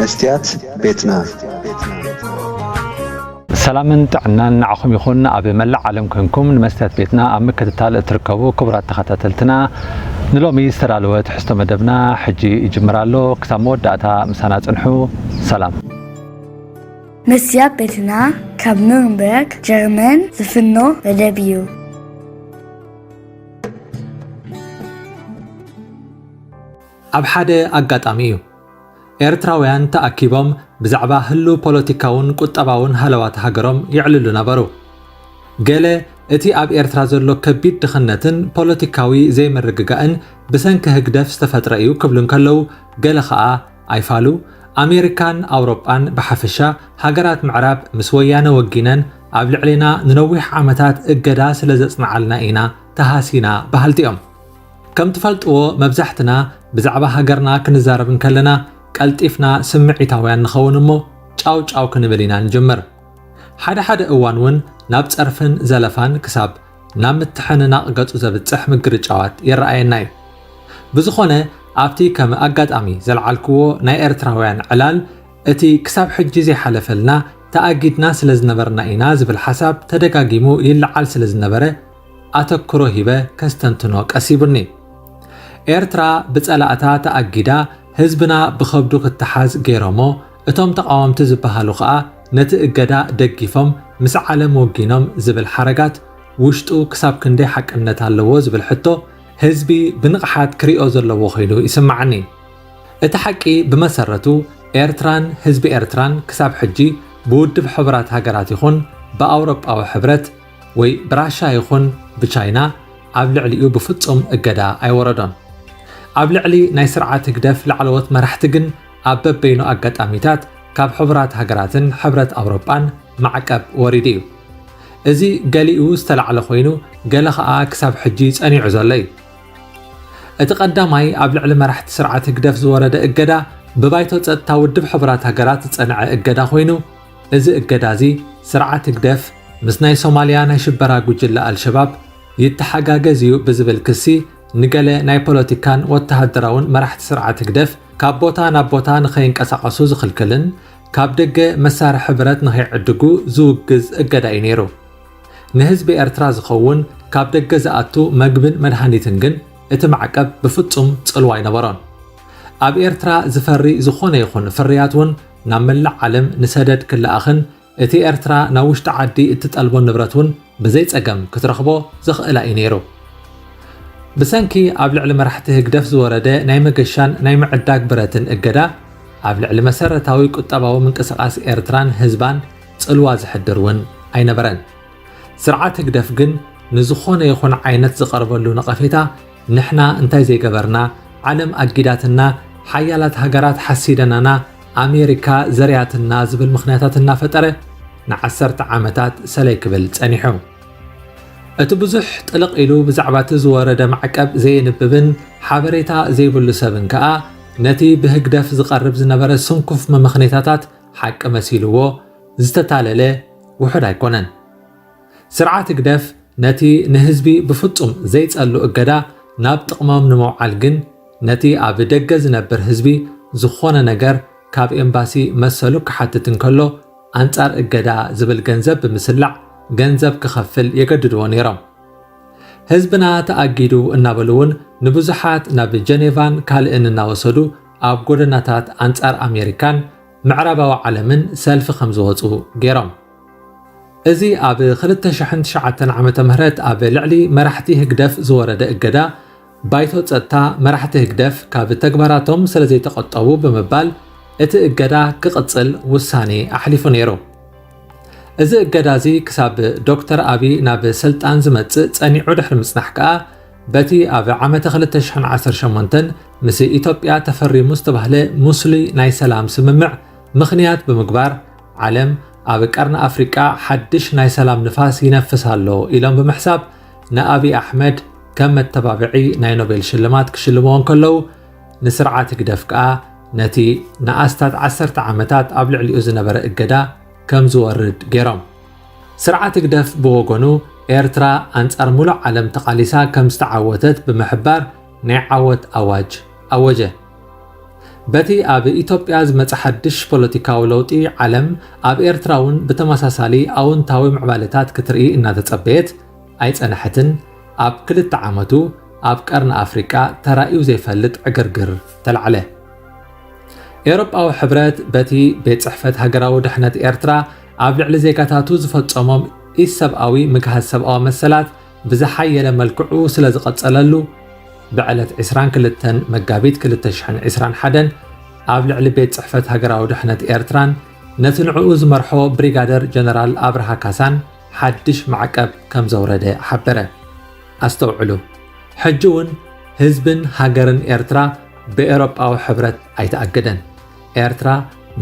መስትያት ቤትና። ሰላምን ጥዕናን ንዓኹም ይኹን። ኣብ መላእ ዓለም ኮንኩም ንመስትያት ቤትና ኣብ ምክትታል እትርከቡ ክቡራት ተኸታተልትና፣ ንሎሚ ዝተዳለወ ትሕዝቶ መደብና ሕጂ ይጅምር ኣሎ። ክሳብ መወዳእታ ምሳና ጽንሑ። ሰላም። መስትያት ቤትና ካብ ኑርንበርግ ጀርመን ዝፍኖ መደብ እዩ። ኣብ ሓደ ኣጋጣሚ እዩ። ኤርትራውያን ተኣኪቦም ብዛዕባ ህሉ ፖለቲካውን ቁጠባውን ሃለዋት ሃገሮም የዕልሉ ነበሩ። ገለ እቲ ኣብ ኤርትራ ዘሎ ከቢድ ድኽነትን ፖለቲካዊ ዘይምርግጋእን ብሰንኪ ህግደፍ ዝተፈጥረ እዩ ክብሉ እንከለዉ፣ ገለ ኸኣ ኣይፋሉ፣ ኣሜሪካን ኣውሮጳን ብሓፈሻ፣ ሃገራት ምዕራብ ምስ ወያነ ወጊነን ኣብ ልዕሌና ንነዊሕ ዓመታት እገዳ ስለ ዘጽንዓልና ኢና ተሃሲና በሃልቲ እዮም። ከም ትፈልጥዎ፣ መብዛሕትና ብዛዕባ ሃገርና ክንዛረብ እንከለና ቀልጢፍና ስምዒታውያን ንኸውን እሞ ጫው ጫው ክንብል ኢና ንጅምር። ሓደ ሓደ እዋን እውን ናብ ጸርፍን ዘለፋን ክሳብ ናብ ምትሕንናቕ ገጹ ዘብጽሕ ምግርጫዋት ይረኣየና እዩ። ብዝኾነ ኣብቲ ከም ኣጋጣሚ ዘልዓልክዎ ናይ ኤርትራውያን ዕላል እቲ ክሳብ ሕጂ ዘይሓለፈልና ተኣጊድና ስለ ዝነበርና ኢና ዝብል ሓሳብ ተደጋጊሙ ይለዓል ስለ ዝነበረ ኣተክሮ ሂበ ከስተንትኖ ቀሲቡኒ። ኤርትራ ብጸላእታ ተኣጊዳ ህዝብና ብኸብዱ ክተሓዝ ገይሮሞ፣ እቶም ተቓወምቲ ዝበሃሉ ኸኣ ነቲ እገዳ ደጊፎም ምስ ዓለም ወጊኖም ዝብል ሓረጋት ውሽጡ ክሳብ ክንደይ ሓቅነት ኣለዎ ዝብል ሕቶ ህዝቢ ብንቕሓት ክሪኦ ዘለዎ ኮይኑ ይስምዓኒ። እቲ ሓቂ ብመሰረቱ ኤርትራን ህዝቢ ኤርትራን ክሳብ ሕጂ ብውድብ ሕቡራት ሃገራት ይኹን ብኣውሮጳዊ ሕብረት ወይ ብራሻ ይኹን ብቻይና ኣብ ልዕሊኡ ብፍጹም እገዳ ኣይወረዶን። ኣብ ልዕሊ ናይ ስርዓት ህግደፍ ላዕለዎት መራሕቲ ግን ኣብ በበይኑ ኣጋጣሚታት ካብ ሕቡራት ሃገራትን ሕብረት ኣውሮጳን ማዕቀብ ወሪዱ እዩ። እዚ ገሊኡ ዝተላዕለ ኮይኑ ገለ ኸኣ ክሳብ ሕጂ ጸኒዑ ዘሎ እዩ። እቲ ቀዳማይ ኣብ ልዕሊ መራሕቲ ስርዓት ህግደፍ ዝወረደ እገዳ ብባይቶ ጸጥታ ውድብ ሕቡራት ሃገራት ዝጸንዐ እገዳ ኮይኑ፣ እዚ እገዳ እዚ ስርዓት ህግደፍ ምስ ናይ ሶማልያ ናይ ሽበራ ጉጅለ ኣልሸባብ ይተሓጋገዝ እዩ ብዝብል ክሲ ንገለ ናይ ፖለቲካን ወተሃደራውን መራሕቲ ስርዓት ህግደፍ ካብ ቦታ ናብ ቦታ ንኸይንቀሳቐሱ ዝኽልክልን ካብ ደገ መሳርሒ ብረት ንኸይዕድጉ ዝውግዝ እገዳ እዩ ነይሩ። ንህዝቢ ኤርትራ ዝኸውን ካብ ደገ ዝኣቱ መግብን መድሃኒትን ግን እቲ ማዕቀብ ብፍጹም ጽልዋ ኣይነበሮን። ኣብ ኤርትራ ዝፈሪ ዝኾነ ይኹን ፍርያት እውን ናብ መላእ ዓለም ንሰደድ ክለኣኽን እቲ ኤርትራ ናብ ውሽጢ ዓዲ እትጠልቦ ንብረት እውን ብዘይ ጸገም ክትረኽቦ ዘኽእላ እዩ ነይሩ። ብሰንኪ ኣብ ልዕሊ መራሕቲ ህግደፍ ዝወረደ ናይ መገሻን ናይ ምዕዳግ ብረትን እገዳ፣ ኣብ ልዕሊ መሰረታዊ ቁጠባዊ ምንቅስቓስ ኤርትራን ህዝባን ጽልዋ ዘሕድር እውን ኣይነበረን። ስርዓት ህግደፍ ግን ንዝኾነ ይኹን ዓይነት ዝቐርበሉ ነቐፌታ ንሕና እንታይ ዘይገበርና፣ ዓለም ኣጊዳትና፣ ሓያላት ሃገራት ሓሲደናና፣ ኣሜሪካ ዘርያትና ዝብል ምኽንያታት እናፈጠረ ንዓሰርተ ዓመታት ሰለይ ክብል ጸኒሑ። እቲ ብዙሕ ጥልቕ ኢሉ ብዛዕባ እቲ ዝወረደ ማዕቀብ ዘየንብብን ሓበሬታ ዘይብሉ ሰብን ከኣ ነቲ ብህግደፍ ዝቐርብ ዝነበረ ስንኩፍ መመኽኔታታት ሓቂ መሲልዎ ዝተታለለ ውሑድ ኣይኮነን። ስርዓት ህግደፍ ነቲ ንህዝቢ ብፍጹም ዘይጸሉ እገዳ ናብ ጥቕሞም ንምውዓል ግን ነቲ ኣብ ደገ ዝነብር ህዝቢ ዝኾነ ነገር ካብ ኤምባሲ መሰሉ ክሓትት እንከሎ ኣንጻር እገዳ ዝብል ገንዘብ ብምስላዕ ገንዘብ ክኸፍል የገድድዎ ነይሮም። ህዝብና ተኣጊዱ እናበሉ እውን ንብዙሓት ናብ ጀኔቫን ካልእን እናወሰዱ ኣብ ጎደናታት ኣንጻር ኣሜሪካን ምዕራባዊ ዓለምን ሰልፊ ከም ዝወጹ ገይሮም። እዚ ኣብ ክልተ ሽሕን ትሽዓተን ዓመተ ምህረት ኣብ ልዕሊ መራሕቲ ህግደፍ ዝወረደ እገዳ ባይቶ ጸጥታ መራሕቲ ህግደፍ ካብ ተግባራቶም ስለ ዘይተቐጠቡ ብምባል እቲ እገዳ ክቕጽል ውሳኔ ኣሕሊፉ ነይሩ። እዚ እገዳ እዚ ክሳብ ዶክተር ኣቢ ናብ ስልጣን ዝመጽእ ጸኒዑ ድሕሪ ምጽናሕ ከኣ በቲ ኣብ ዓመተ ክልተ ሽሕን ዓሰርተ ሸሞንተን ምስ ኢትዮጵያ ተፈሪሙ ዝተባህለ ሙስሊ ናይ ሰላም ስምምዕ ምኽንያት ብምግባር ዓለም ኣብ ቀርኒ ኣፍሪቃ ሓድሽ ናይ ሰላም ንፋስ ይነፍስ ኣሎ ኢሎም ብምሕሳብ ንኣቢ ኣሕመድ ከም መተባብዒ ናይ ኖቤል ሽልማት ክሽልምዎ እንከለዉ ንስርዓት ህግደፍ ከኣ ነቲ ንኣስታት ዓሰርተ ዓመታት ኣብ ልዕሊኡ ዝነበረ እገዳ ከም ዝወርድ ገይሮም። ስርዓት ህግደፍ ብወገኑ ኤርትራ ኣንጻር ሙሉእ ዓለም ተቓሊሳ ከም ዝተዓወተት ብምሕባር ናይ ዓወት ኣዋጅ ኣወጀ። በቲ ኣብ ኢትዮጵያ ዝመጸ ሓድሽ ፖለቲካዊ ለውጢ፣ ዓለም ኣብ ኤርትራ እውን ብተመሳሳሊ ኣወንታዊ ምዕባለታት ክትርኢ እናተጸበየት ኣይጸንሐትን። ኣብ ክልተ ዓመቱ ኣብ ቀርኒ ኣፍሪቃ ተራእዩ ዘይፈልጥ ዕግርግር ተላዕለ። ኤውሮጳዊ ሕብረት በቲ ቤት ጽሕፈት ሃገራዊ ድሕነት ኤርትራ ኣብ ልዕሊ ዜጋታቱ ዝፈጸሞም ኢሰብኣዊ ምግሃስ ሰብኣዊ መሰላት ብዝሓየለ መልክዑ ስለ ዝቐጸለሉ፣ ብዕለት ዕስራን ክልተን መጋቢት ክልተ ሽሕን ዕስራን ሓደን ኣብ ልዕሊ ቤት ጽሕፈት ሃገራዊ ድሕነት ኤርትራን ነቲ ንዕኡ ዝመርሖ ብሪጋደር ጀነራል ኣብርሃ ካሳን ሓድሽ ማዕቀብ ከም ዘውረደ ሓበረ። ኣስተውዕሉ፣ ሕጂ እውን ህዝብን ሃገርን ኤርትራ ብኤውሮጳዊ ሕብረት ኣይተኣገደን። ኤርትራ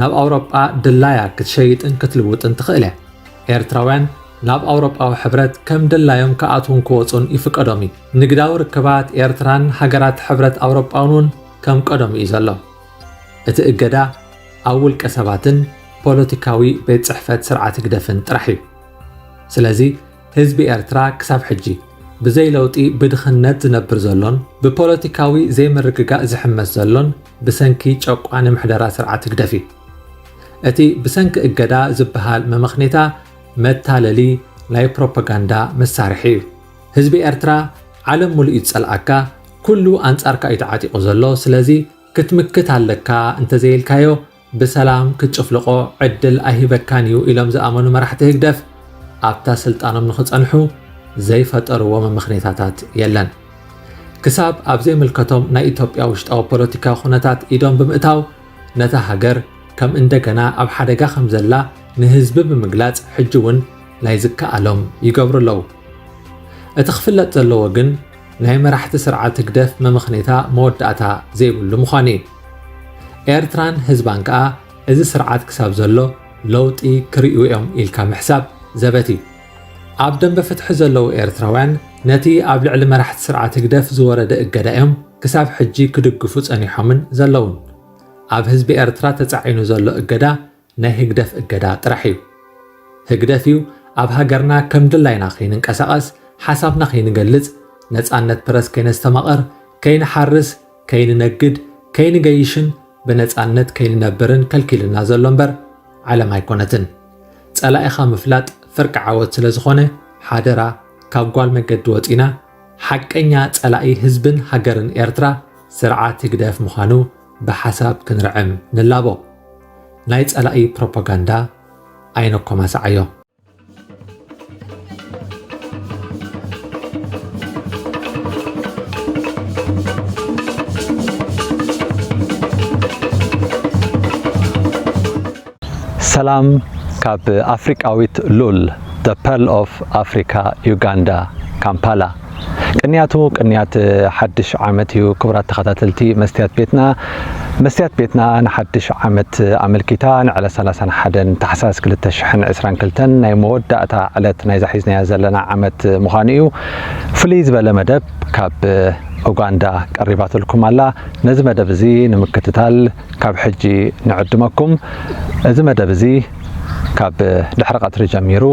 ናብ ኣውሮጳ ድላያ ክትሸይጥን ክትልውጥን ትኽእል እያ። ኤርትራውያን ናብ ኣውሮጳዊ ሕብረት ከም ድላዮም ክኣትዉን ክወጹን ይፍቀዶም እዩ። ንግዳዊ ርክባት ኤርትራን ሃገራት ሕብረት ኣውሮጳ እውን ከም ቀደሙ እዩ ዘሎ። እቲ እገዳ ኣብ ውልቀ ሰባትን ፖለቲካዊ ቤት ጽሕፈት ስርዓት ህግደፍን ጥራሕ እዩ። ስለዚ ህዝቢ ኤርትራ ክሳብ ሕጂ ብዘይ ለውጢ ብድኽነት ዝነብር ዘሎን ብፖለቲካዊ ዘይምርግጋእ ዝሕመስ ዘሎን ብሰንኪ ጨቋኒ ምሕደራ ስርዓት ህግደፍ እዩ። እቲ ብሰንኪ እገዳ ዝበሃል መመኽኔታ መታለሊ ናይ ፕሮፓጋንዳ መሳርሒ እዩ። ህዝቢ ኤርትራ ዓለም ሙሉእ እዩ ዝጸልኣካ፣ ኩሉ ኣንጻርካ እዩ ተዓጢቑ ዘሎ። ስለዚ ክትምክት ኣለካ፣ እንተዘይልካዮ ብሰላም ክትጭፍልቖ ዕድል ኣይህበካን እዩ ኢሎም ዝኣመኑ መራሕቲ ህግደፍ ኣብታ ስልጣኖም ንኽጸንሑ ዘይፈጠርዎ መመኽኔታታት የለን። ክሳብ ኣብ ዘይምልከቶም ናይ ኢትዮጵያ ውሽጣዊ ፖለቲካዊ ኩነታት ኢዶም ብምእታው ነታ ሃገር ከም እንደገና ኣብ ሓደጋ ከም ዘላ ንህዝቢ ብምግላጽ ሕጂ እውን ናይ ዝከኣሎም ይገብሩ ኣለዉ። እቲ ክፍለጥ ዘለዎ ግን ናይ መራሕቲ ስርዓት ህግደፍ መመኽኔታ መወዳእታ ዘይብሉ ምዃኑ እዩ። ኤርትራን ህዝባን ከኣ እዚ ስርዓት ክሳብ ዘሎ ለውጢ ክርእዩ እዮም ኢልካ ምሕሳብ ዘበት እዩ። ኣብ ደንበ ፍትሒ ዘለዉ ኤርትራውያን ነቲ ኣብ ልዕሊ መራሕቲ ስርዓት ህግደፍ ዝወረደ እገዳ እዮም ክሳብ ሕጂ ክድግፉ ጸኒሖምን ዘለዉን። ኣብ ህዝቢ ኤርትራ ተጻዒኑ ዘሎ እገዳ ናይ ህግደፍ እገዳ ጥራሕ እዩ። ህግደፍ እዩ ኣብ ሃገርና ከም ድላይና ከይንንቀሳቐስ፣ ሓሳብና ከይንገልጽ፣ ነጻነት ፕረስ ከይነስተማቕር፣ ከይንሓርስ፣ ከይንነግድ፣ ከይንገይሽን ብነጻነት ከይንነብርን ከልኪሉና ዘሎ እምበር ዓለም ኣይኮነትን። ጸላኢኻ ምፍላጥ ፍርቂ ዓወት ስለ ዝኾነ ሓደራ ካብ ጓል መገዲ ወጺና ሓቀኛ ጸላኢ ህዝብን ሃገርን ኤርትራ ስርዓት ህግደፍ ምዃኑ ብሓሳብ ክንርዕም ንላቦ። ናይ ጸላኢ ፕሮፓጋንዳ ኣይነኮማስዓዮ። ሰላም ካብ ኣፍሪቃዊት ሉል፣ the Pearl of Africa, ዩጋንዳ፣ ካምፓላ። ቅንያቱ ቅንያት ሓድሽ ዓመት እዩ። ክቡራት ተኸታተልቲ መስትያት ቤትና፣ መስትያት ቤትና ንሓድሽ ዓመት ኣመልኪታ ንዕለት ሰላሳን ሓደን ታሕሳስ ክልተ ሽሕን ዕስራን ክልተን ናይ መወዳእታ ዕለት ናይዛ ሒዝናያ ዘለና ዓመት ምዃኑ እዩ። ፍልይ ዝበለ መደብ ካብ ኡጋንዳ ቀሪባትልኩም ኣላ። ነዚ መደብ እዚ ንምክትታል ካብ ሕጂ ንዕድመኩም። እዚ መደብ እዚ ካብ ድሕሪ ቀትሪ ጀሚሩ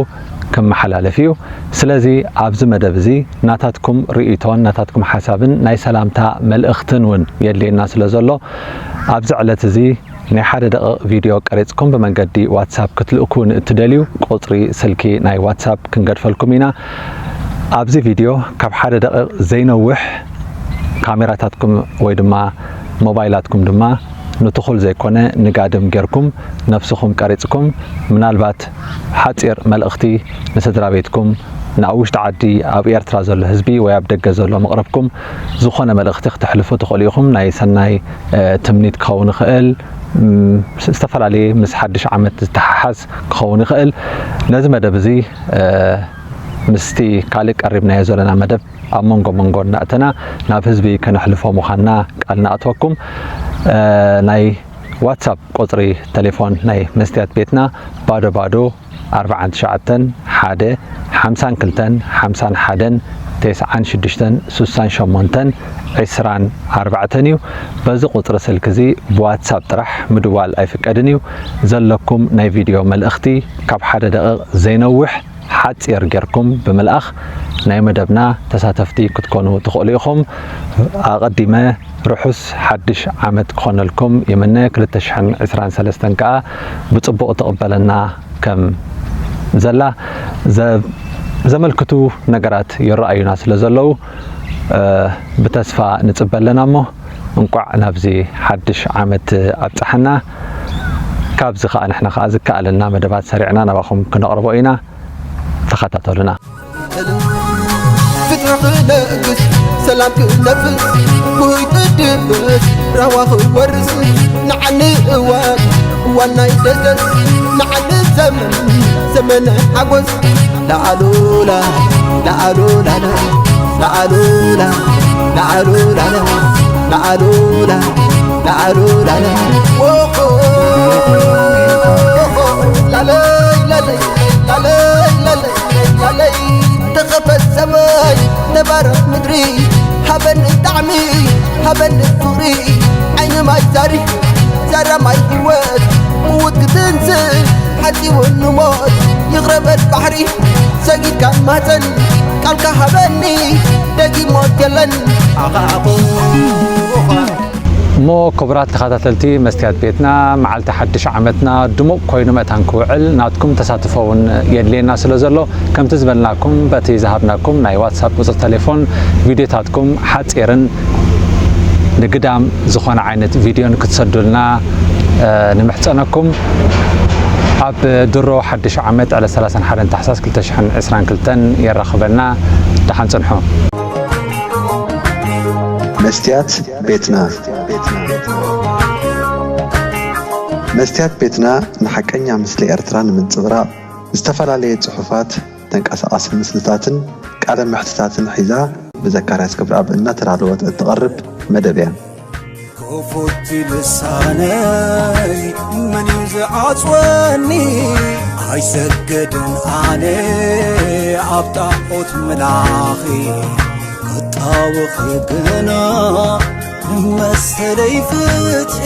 ክመሓላለፍ እዩ። ስለዚ ኣብዚ መደብ እዚ ናታትኩም ርእይቶን ናታትኩም ሓሳብን ናይ ሰላምታ መልእኽትን እውን የድልየና ስለ ዘሎ፣ ኣብዚ ዕለት እዚ ናይ ሓደ ደቂቕ ቪድዮ ቀሪጽኩም ብመንገዲ ዋትሳፕ ክትልእኩ ንእትደልዩ ቁጽሪ ስልኪ ናይ ዋትሳፕ ክንገድፈልኩም ኢና። ኣብዚ ቪድዮ ካብ ሓደ ደቂቕ ዘይነውሕ ካሜራታትኩም ወይ ድማ ሞባይላትኩም ድማ ንትኹል ዘይኮነ ንጋድም ጌርኩም ነፍስኹም ቀሪጽኩም፣ ምናልባት ሓጺር መልእኽቲ ንስድራ ቤትኩም፣ ንኣብ ውሽጢ ዓዲ ኣብ ኤርትራ ዘሎ ህዝቢ ወይ ኣብ ደገ ዘሎ መቕረብኩም ዝኾነ መልእኽቲ ክተሕልፉ ትኽእሉ ኢኹም። ናይ ሰናይ፣ እ፣ ትምኒት ክኸውን ይኽእል፣ ም፣ ዝተፈላለየ ምስ ሓድሽ ዓመት ዝተሓሓዝ ክኸውን ይኽእል። ነዚ መደብ እዚ፣ እ፣ ምስቲ ካልእ ቀሪብናዮ ዘለና መደብ ኣብ መንጎ መንጎ እናእተና ናብ ህዝቢ ከነሕልፎ ምዃንና ቃል ንኣትወኩም። እ፣ ናይ ዋትሳፕ ቁጽሪ ቴሌፎን ናይ መስትያት ቤትና ባዶ ባዶ ኣርብዓን ትሽዓተን ሓደ ሓምሳን ክልተን ሓምሳን ሓደን ተስዓን ሽዱሽተን ሱሳን ሸሞንተን ዕስራን ኣርባዕተን እዩ። በዚ ቁጽሪ ስልኪ እዚ ብዋትሳፕ ጥራሕ ምድዋል ኣይፍቀድን እዩ። ዘለኩም ናይ ቪድዮ መልእኽቲ ካብ ሓደ ደቂቕ ዘይነውሕ ሓጺር ጌርኩም ብምልኣኽ ናይ መደብና ተሳተፍቲ ክትኮኑ ትኽእሉ ኢኹም። ኣቐዲመ ርሑስ ሓድሽ ዓመት ክኾነልኩም ይምነ። ክልተ ሽሕን ዕስራን ሰለስተን ከኣ ብጽቡቕ ትቕበለና ከም ዘላ ዘ-፣ ዘመልክቱ ነገራት ይረኣዩና ስለ ዘለዉ፣ እ፣ ብተስፋ ንጽበ ኣለና እሞ፣ እንቋዕ ናብዚ ሓድሽ ዓመት ኣብጽሓና። ካብዚ ከኣ ንሕና ከኣ ዝከኣለና መደባት ሰሪዕና ናባኹም ክነቕርቦ ኢና። ተኸታተሉና። ፍትሒ ክነግስ፣ ሰላም ክነፍስ፣ ጉህይ ክድምስ፣ ራህዋ ክወርስ፣ ንዓኒ እዋን፣ እዋን ናይ ደስደስ፣ ንዓኒ ዘመን፣ ዘመነ ሓጎስ። ላኣሉላ፣ ላኣሉላ፣ ላኣሉላ፣ ላኣሉላ፣ ላኣሉላ፣ ላኣሉላ፣ ላኣሉላ። ኦሆ፣ ላለይ፣ ላለይ፣ ላለይ፣ ላለይ። ላለይ ተኸፈት ሰማይ ተባረኽ ምድሪ ሃበኒ ጣዕሚ ሃበኒ ፍቕሪ ዓይኒ ማይ ዛሪ ዛራ ማይ ህይወት ምውት ክትንስእ ሓጺቡ ንሞት ይቕረበት ባሕሪ ሰጊድካ ማፀን ቃልካ ሃበኒ ደጊም ሞት የለን ኣኻኹ እሞ ክቡራት ተኸታተልቲ መስትያት ቤትና፣ መዓልቲ ሓድሽ ዓመትና ድሙቕ ኮይኑ ምእታን ክውዕል ናትኩም ተሳትፎ እውን የድልየና ስለ ዘሎ፣ ከምቲ ዝበልናኩም በቲ ዝሃብናኩም ናይ ዋትሳፕ ቁጽሪ ተሌፎን ቪድዮታትኩም ሓጺርን ንግዳም ዝኾነ ዓይነት ቪድዮን ክትሰዱልና፣ እ፣ ንምሕጸነኩም። ኣብ ድሮ ሓድሽ ዓመት ዕለት ሰላሳን ሓደን ታሕሳስ ክልተ ሽሕን ዕስራን ክልተን የራኽበና። ደሓን ጽንሑ። መስትያት ቤትና። መስትያት ቤትና ንሓቀኛ ምስሊ ኤርትራ ንምንጽብራቕ፣ ዝተፈላለየ ጽሑፋት፣ ተንቀሳቓሲ ምስልታትን ቃለ መሕትታትን ሒዛ ብዘካርያስ ክብረኣብ እናተዳለወት እትቐርብ መደብ እያ። ክፉት ልሳነይ መን እዩ ዝዓጽወኒ? ኣይሰግድን ኣነ ኣብ ጣዖት ምላኺ ክጣወኺ ግና ንመሰለይ ፍትሒ